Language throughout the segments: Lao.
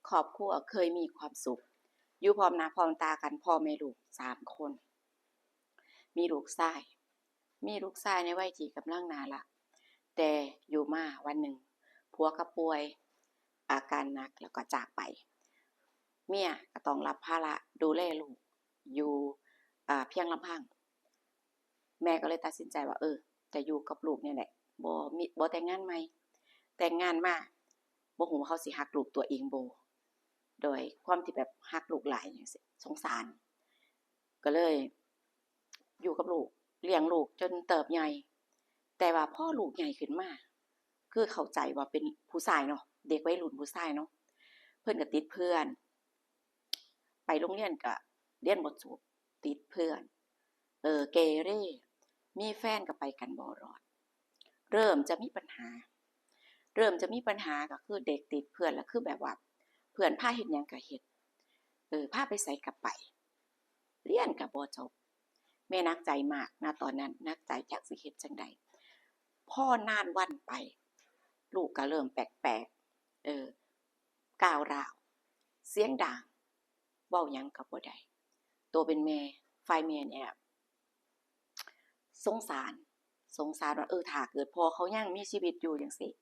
ຄອບຄົວເຄີຍມີຄວາມສຸກ ຢູ່ພ້ອມໜ້າພ້ອມຕາກັນ ພໍ່ແມ່ລູກສາມຄົນ ມີລູກຊາຍ ມີລູກຊາຍໃນໄວທີ່ກຳລັງໜ້າຮັກ ແຕ່ຢູ່ມາວັນໜຶ່ງ ຜົວກໍປ່ວຍ ອາການໜັກ ແລ້ວກໍຈາກໄປ ເມຍກໍຕ້ອງຮັບພາລະດູແລລູກຢູ່ ອາ ພຽງລຳພັງ. ແມ່ກໍເລີຍຕັດສິນໃຈວ່າ ເອີ ຈະຢູ່ກັບລູກນີ້ແຫຼະ ບໍ່ມີ ບໍ່ແຕ່ງງານໃໝ່ ແຕ່ງງານມາບໍ່ຮູ້ວ່າເຂົາຊິຮັກລູກຕົວເອງບໍ່ ໂດຍຄວາມທີ່ແບບຮັກລູກຫຼາຍຈັ່ງຊີ້ ສົງສານ ກໍເລີຍຢູ່ກັບລູກ ລ້ຽງລູກຈົນເຕີບໃຫຍ່ ແຕ່ວ່າພໍລູກໃຫຍ່ຂຶ້ນມາ ຄືເຂົ້າໃຈວ່າເປັນຜູ້ຊາຍເນາະ ເດັກໄວລຸ້ນຜູ້ຊາຍເນາະ ເພິ່ນກໍຕິດເພື່ອນ ໄປໂຮງຮຽນກໍຮຽນບໍ່ຈົບ ຕິດເພື່ອນ ເອີ ເກເຣ ມີແຟນກໍໄປກັນບໍ່ລອດ ເລີ່ມຈະມີບັນຫາ ເລີ່ມຈະມີບັນຫາກໍຄືເດັກຕິດເພື່ອນ ແລ້ວຄືແບບວ່າເພື່ອນພາເຮັດຫຍັງກໍເຮັດ ເອີ ພາໄປໃສກໍໄປ ຮຽນກໍບໍ່ຈົບ ແມ່ໜັກໃຈມາກນະຕອນນັ້ນ ໜັກໃຈຈັກຊິເຮັດຈັ່ງໃດ ພໍນານວັນໄປ ລູກກໍເລີ່ມແປກໆ ເອີ ກ້າວຮ້າວ ສຽງດັງ ເວົ້າຫຍັງກໍບໍ່ໄດ້ ໂຕເປັນແມ່ ຝ່າຍແມ່ນີ້ ສົງສານ ສົງສານວ່າ ເອີ ຖ້າເກີດພໍ່ເຂົາຍັງມີຊີວິດຢູ່ຈັ່ງຊີ້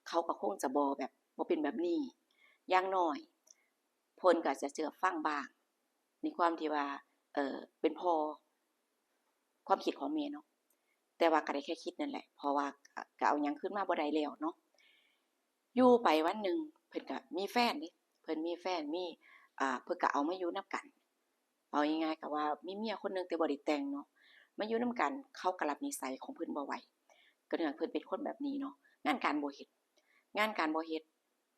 ເຂົາກໍຄົງຈະບໍ່ແບບ ບໍ່ເປັນແບບນີ້ ຢ່າງໜ້ອຍເພິ່ນກໍຈະເຊື່ອຟັງບ້າງ ໃນຄວາມທີ່ວ່າ ເອີ ເປັນພໍ່ ຄວາມຄິດຂອງແມ່ເນາະ ແຕ່ວ່າກໍໄດ້ແຄ່ຄິດນັ້ນແຫຼະ ເພາະວ່າ ກະ ກະເອົາຫຍັງຄືນມາບໍ່ໄດ້ແລ້ວເນາະ. ຢູ່ໄປວັນໜຶ່ງ ເພິ່ນກະມີແຟນເດ້ ເພິ່ນມີແຟນ ມີ ອ່າ ເພິ່ນກະເອົາມາຢູ່ນຳກັນ ເວົ້າງ່າຍໆ ກະວ່າມີເມຍຄົນໜຶ່ງແຕ່ບໍ່ໄດ້ແຕ່ງເນາະ ມາຢູ່ນຳກັນ ເຂົາກະລັບນິໄສຂອງເພິ່ນບໍ່ໄຫວ ກະເນື່ອງເພິ່ນເປັນຄົນແບບນີ້ເນາະ ງານການບໍ່ເຮັດ ງານການບໍ່ເຮັດ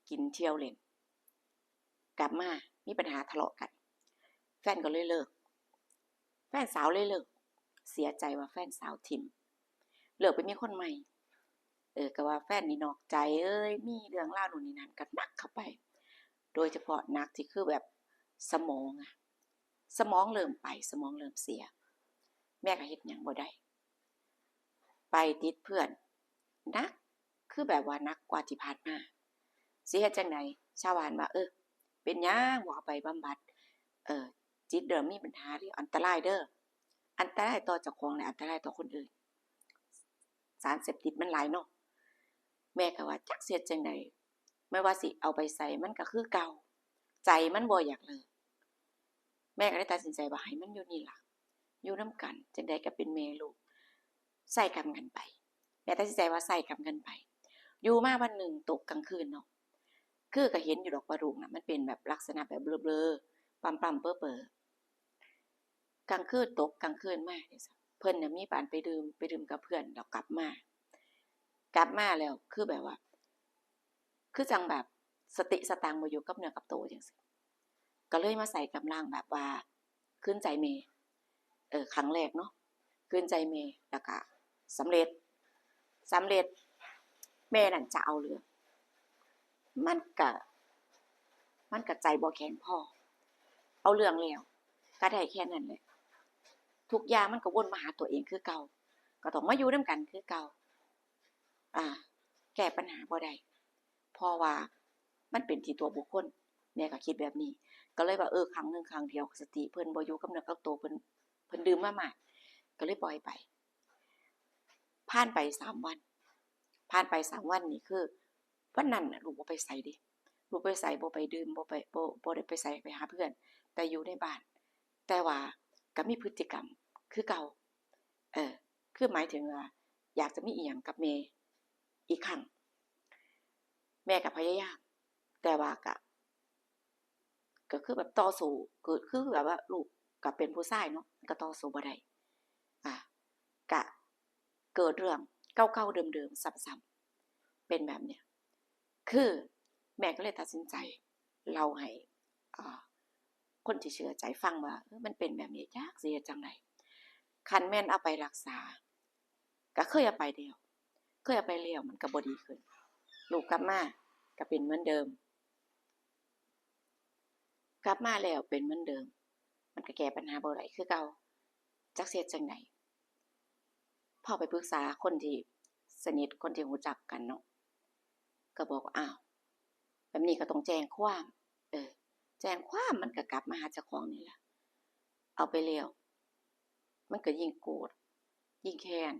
ກິນທ່ຽວຫຼິ້ນ ກັບມາມີບັນຫາທະເລາະກັນ ແຟນກໍເລີຍເລີກ ແຟນສາວເລີຍເລີກ ເສຍໃຈວ່າແຟນສາວຖິ້ມ ເລີກໄປມີຄົນໃໝ່ ເອີ ກໍວ່າແຟນນີ້ນອກໃຈເອີຍ ມີເລື່ອງລາວໂນ່ນນີ້ນັ້ນ ກໍໜັກເຂົ້າໄປ ໂດຍສະເພາະໜັກທີ່ຄືແບບສະໝອງອະ ສະໝອງເລີ່ມໄປ ສະໝອງເລີ່ມເສຍ ແມ່ກໍເຮັດຫຍັງບໍ່ໄດ້ ໄປຕິດເພື່ອນໜັກ ຄືແບບວ່າໜັກກວ່າທີ່ຜ່ານມາ ຊິເຮັດຈັ່ງໃດ? ຊາວບ້ານວ່າ ເອີ ເປັນຫຍັງບໍ່ເອົາໄປບຳບັດ ເອີ ຈິດເລີ່ມມີບັນຫາເດ້ ອັນຕະລາຍເດີ ອັນຕະລາຍຕໍ່ເຈົ້າຂອງ ແລະ ອັນຕະລາຍຕໍ່ຄົນອື່ນ ສານເສບຕິດມັນຫຼາຍເນາະ ແມ່ກໍວ່າຈັກຊິເຮັດຈັ່ງໃດ ແມ່ນວ່າຊິເອົາໄປໃສມັນກໍຄືເກົ່າ ໃຈມັນບໍ່ຢາກເລີກ ແມ່ກໍໄດ້ຕັດສິນໃຈວ່າໃຫ້ມັນຢູ່ນີ້ລະ ຢູ່ນຳກັນ ຈັ່ງໃດກໍເປັນແມ່ລູກ ໃຊ້ກຳກັນໄປ ແມ່ຕັດສິນໃຈວ່າໃຊ້ກຳກັນໄປ ຢູ່ມາວັນໜຶ່ງຕົກກາງຄືນເນາະ ຄືກໍເຫັນຢູ່ດອກວ່າລູກນະ ມັນເປັນແບບລັກສະນະແບບເບລີໆ ປ້ຳໆເປິ້ໆ ກາງຄືນຕົກກາງຄືນມາ ເພິ່ນນະມີບານໄປດື່ມ ໄປດື່ມກັບເພື່ອນ ແລ້ວກັບມາ ກັບມາແລ້ວຄືແບບວ່າ ຄືຈັ່ງແບບສະຕິສະຕັງບໍ່ຢູ່ກັບເນື້ອກັບໂຕຈັ່ງຊີ້ ກໍເລີຍມາໃຊ້ກຳລັງແບບວ່າ ຄືນໃຈແມ່ ເອີ ຄັ້ງແລກເນາະ ຄືນໃຈແມ່ ແລ້ວກະສຳເລັດ ສຳເລັດ ແມ່ນັ້ນຈະເອົາເລື່ອງ ມັນກະ ມັນກະໃຈບໍ່ແຂງພໍ ເອົາເລື່ອງແລ້ວ ກະໄດ້ແຄ່ນັ້ນແຫຼະ ທຸກຢ່າງມັນກະວົນມາຫາຕົວເອງຄືເກົ່າ ກະຕ້ອງມາຢູ່ນຳກັນຄືເກົ່າ ອາ ແກ້ປັນຫາບໍ່ໄດ້ ເພາະວ່າມັນເປັນທີ່ຕົວບຸກຄົນ ແມ່ກໍຄິດແບບນີ້ ກໍເລີຍວ່າ ເອີ ຄັ້ງໜຶ່ງຄັ້ງດຽວ ສະຕິເພິ່ນບໍ່ຢູ່ກັບເນື້ອກັບໂຕ ເພິ່ນ ເພິ່ນດື່ມມາມາກ ກໍເລີຍປ່ອຍໄປ ຜ່ານໄປສາມວັນ ຜ່ານໄປສາມວັນນີ້ ຄືວັນນັ້ນນະ ລູກບໍ່ໄປໃສເດ້ ລູກບໍ່ໄປໃສ ບໍ່ໄປດື່ມ ບໍ່ໄປ ບໍ່ ບໍ່ໄດ້ໄປໃສ ໄປຫາເພື່ອນ ແຕ່ຢູ່ໃນບ້ານ ແຕ່ວ່າກໍມີພຶດຕິກຳຄືເກົ່າ ເອີ ຄືໝາຍເຖິງວ່າ ຢາກຈະມີອີ່ຫຍັງກັບແມ່ອີກຄັ້ງ ແມ່ກໍພະຍາຍາມ ແຕ່ວ່າກໍ ກໍຄືແບບຕໍ່ສູ້ ຄື ຄືແບບວ່າລູກກໍເປັນຜູ້ຊາຍເນາະ ກໍຕໍ່ສູ້ບໍ່ໄດ້ ອາ ກະເກີດເລື່ອງເກົ່າໆເດີມໆຊ້ຳໆ ເປັນແບບເນີ້ຍ ຄືແມ່ກໍເລີຍຕັດສິນໃຈເລົ່າໃຫ້ ອາ ຄົນທີ່ເຊື່ອໃຈຟັງວ່າ ເອີ ມັນເປັນແບບນີ້ ຈັກຊິເຮັດຈັ່ງໃດ ຄັນແມ່ນເອົາໄປລັກສາ ກໍເຄີຍເອົາໄປແລ້ວ ເຄີຍເອົາໄປແລ້ວ ມັນກໍບໍ່ດີຂຶ້ນ ລູກກັບມາກໍເປັນເໝືອນເດີມ ກັບມາແລ້ວເປັນເໝືອນເດີມ ມັນກໍແກ້ບັນຫາບໍ່ໄດ້ຄືເກົ່າ ຈັກຊິເຮັດຈັ່ງໃດ ພໍໄປປຶກສາຄົນທີ່ສະໜິດ ຄົນທີ່ຮູ້ຈັກກັນເນາະ ກໍບອກວ່າ ອ້າວ ແບບນີ້ກໍຕ້ອງແຈ້ງຄວາມ ເອີ ແຈ້ງຄວາມມັນກໍກັບມາຫາເຈົ້າຂອງນີ້ລະ. ເອົາໄປແລ້ວ ມັນກໍຍິ່ງໂກດ ຍິ່ງແຄ້ນ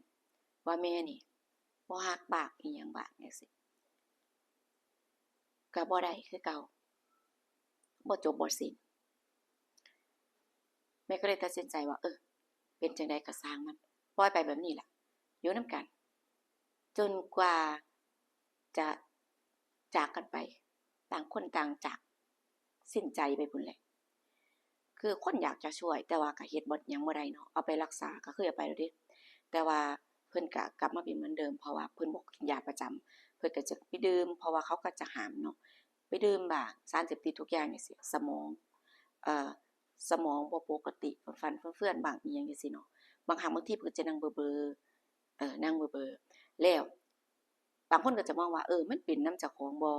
ວ່າແມ່ນີ້ບໍ່ຮັກບ້າງ ອີ່ຫຍັງບ້າງ ຈັ່ງຊີ້ ກໍບໍ່ໄດ້ຄືເກົ່າ ບໍ່ຈົບບໍ່ສິ້ນ. ແມ່ກໍເລີຍຕັດສິນໃຈວ່າ ເອີ ເປັນຈັ່ງໃດກໍຊ່າງມັນ ປ່ອຍໄປແບບນີ້ລະ ຢູ່ນຳກັນຈົນກວ່າຈະຈາກກັນໄປ ຕ່າງຄົນຕ່າງຈາກ ສິ້ນໃຈໄປພຸ້ນແຫຼະ. ຄືຄົນຢາກຈະຊ່ວຍ ແຕ່ວ່າກໍເຮັດບໍ່ ຫຍັງບໍ່ໄດ້ເນາະ ເອົາໄປລັກສາກໍຄືເອົາໄປແລ້ວເດ້ ແຕ່ວ່າເພິ່ນກໍກັບມາເປັນເໝືອນເດີມ ເພາະວ່າເພິ່ນບໍ່ກິນຢາປະຈຳ ເພິ່ນກໍຈະໄປດື່ມ ເພາະວ່າເຂົາກໍຈະຫ້າມເນາະ ໄປດື່ມບ້າງ ສານເສບຕິດທຸກຢ່າງຈັ່ງຊີ້ ສະໝອງ ເອີ ສະໝອງບໍ່ປົກກະຕິ ຟັນເຟືອນບ້າງ ອີ່ຫຍັງຈັ່ງຊີ້ເນາະ. ບາງຄັ້ງບາງທີເພິ່ນກໍຈະນັ່ງເບີໆ ເອີ ນັ່ງເບີໆ ແລ້ວບາງຄົນກໍຈະມອງວ່າ ເອີ ມັນເປັນນຳເຈົ້າຂອງບໍ່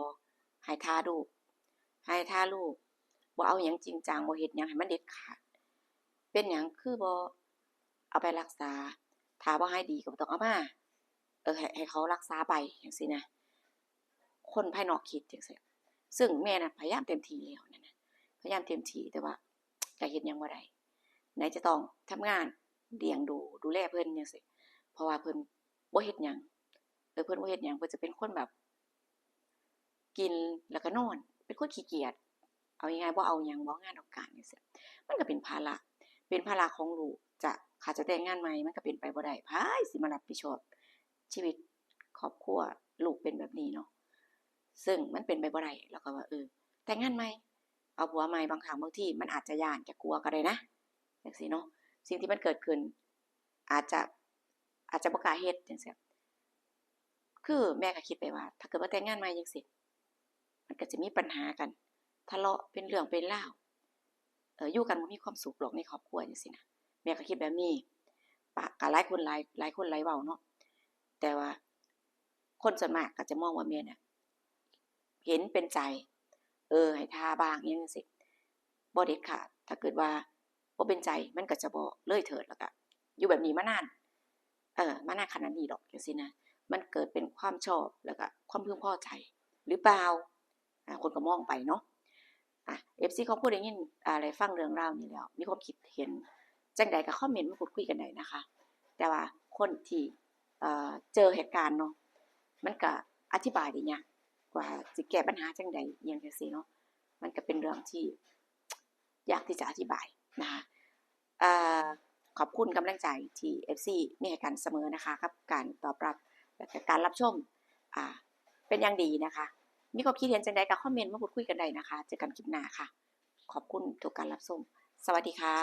ໃຫ້ທ່າລູກ ໃຫ້ທ່າລູກ ບໍ່ເອົາຫຍັງຈິງຈັງ ບໍ່ເຮັດຫຍັງໃຫ້ມັນເດັດຂາດ ເປັນຫຍັງຄືບໍ່ເອົາໄປລັກສາ ຖ້າບໍ່ຫາຍດີກໍບໍ່ຕ້ອງເອົາມາ ເອີ ໃຫ້ ໃຫ້ເຂົາລັກສາໄປ ຈັ່ງຊີ້ນະ. ຄົນພາຍນອກຄິດຈັ່ງຊີ້ ຊຶ່ງແມ່ນະພະຍາຍາມເຕັມທີ່ແລ້ວນັ້ນນະ ພະຍາຍາມເຕັມທີ່ ແຕ່ວ່າກໍເຮັດຫຍັງບໍ່ໄດ້ ໄຫນຈະຕ້ອງທຳງານລ້ຽງດູ ດູແລເພິ່ນຈັ່ງຊີ້ ເພາະວ່າເພິ່ນບໍ່ເຮັດຫຍັງ ເອີ ເພິ່ນບໍ່ເຮັດຫຍັງ ເພິ່ນຈະເປັນຄົນແບບກິນແລ້ວກໍນອນ ເປັນຄົນຂີ້ກຽດ ເອົາງ່າຍໆ ບໍ່ເອົາຫຍັງ ບໍ່ເອົາງານເອົາການຈັ່ງຊີ້ ມັນກໍເປັນພາລະ ເປັນພາລະຂອງລູກ ຈະ ຖ້າຈະແຕ່ງງານໃໝ່ ມັນກໍເປັນໄປບໍ່ໄດ້ ໃຜຊິມາຮັບຜິດຊອບ ຊີວິດຄອບຄົວລູກເປັນແບບນີ້ເນາະ ຊຶ່ງມັນເປັນໄປບໍ່ໄດ້ ແລ້ວກໍວ່າ ເອີ ແຕ່ງງານໃໝ່ ເອົາຜົວໃໝ່ ບາງຄັ້ງບາງທີມັນອາດຈະຢ້ານຈະກົວກໍໄດ້ນະ ຈັ່ງຊີ້ເນາະ. ສິ່ງທີ່ມັນເກີດຂຶ້ນ ອາດຈະ ອາດຈະບໍ່ກ້າເຮັດຈັ່ງຊີ້ ຄືແມ່ກໍຄິດໄປວ່າ ຖ້າເກີດວ່າແຕ່ງງານໃໝ່ຈັ່ງຊີ້ ມັນກໍຈະມີບັນຫາກັນ ທະເລາະເປັນເລື່ອງເປັນລາວ ເອີ ຢູ່ກັນບໍ່ມີຄວາມສຸກດອກໃນຄອບຄົວຈັ່ງຊີ້ນະ ແມ່ກໍຄິດແບບນີ້. ປະ ກໍຫຼາຍຄົນຫຼາຍ ຫຼາຍຄົນຫຼາຍເວົ້າເນາະ ແຕ່ວ່າຄົນສ່ວນມາກກໍຈະມອງວ່າແມ່ນະ ເຫັນເປັນໃຈ ເອີ ໃຫ້ທ່າບ້າງ ອີ່ຫຍັງຈັ່ງຊີ້ ບໍ່ເດັດຂາດ ຖ້າເກີດວ່າບໍ່ເປັນໃຈ ມັນກໍຈະບໍ່ເລີຍເຖີດ ແລ້ວກໍຢູ່ແບບນີ້ມານານ ເອີ ມານານຂະໜາດນີ້ດອກ ຈັ່ງຊີ້ນະ ມັນເກີດເປັນຄວາມຊອບ ແລ້ວກໍຄວາມເພິ່ງພໍໃຈຫຼືເປົ່າ? ອາ ຄົນກໍມອງໄປເນາະ. ອາ ເອັຟຊີຂອງຜູ້ໄດ້ຍິນ ອາ ໄດ້ຟັງເລື່ອງລາວນີ້ແລ້ວ ມີຄວາມຄິດເຫັນຈັ່ງໃດກໍຄອມເມັນມາພູດຄຸຍກັນໄດ້ນະຄະ. ແຕ່ວ່າຄົນທີ່ ເອີ ເຈີເຫດການເນາະ ມັນກໍອະທິບາຍໄດ້ຍາກ ວ່າຊິແກ້ບັນຫາຈັ່ງໃດ ອີ່ຫຍັງຈັ່ງຊີ້ເນາະ ມັນກໍເປັນເລື່ອງທີ່ ຢາກທີ່ຈະອະທິບາຍນະຄະ. ເອີ ຂອບຄຸນກຳລັງໃຈທີ່ເອັຟຊີມີໃຫ້ກັນສະເໝີນະຄະ ກັບການຕອບຮັບ ແລະກະການຮັບຊົມ ອາ ເປັນຢ່າງດີນະຄະ. ມີຄວາມຄິດເຫັນຈັ່ງໃດກໍຄອມເມັນມາພູດຄຸຍກັນໄດ້ນະຄະ. ເຈີກັນຄລິບໜ້າຄະ. ຂອບຄຸນທຸກການຮັບຊົມ. ສະຫວັດດີຄ່ະ.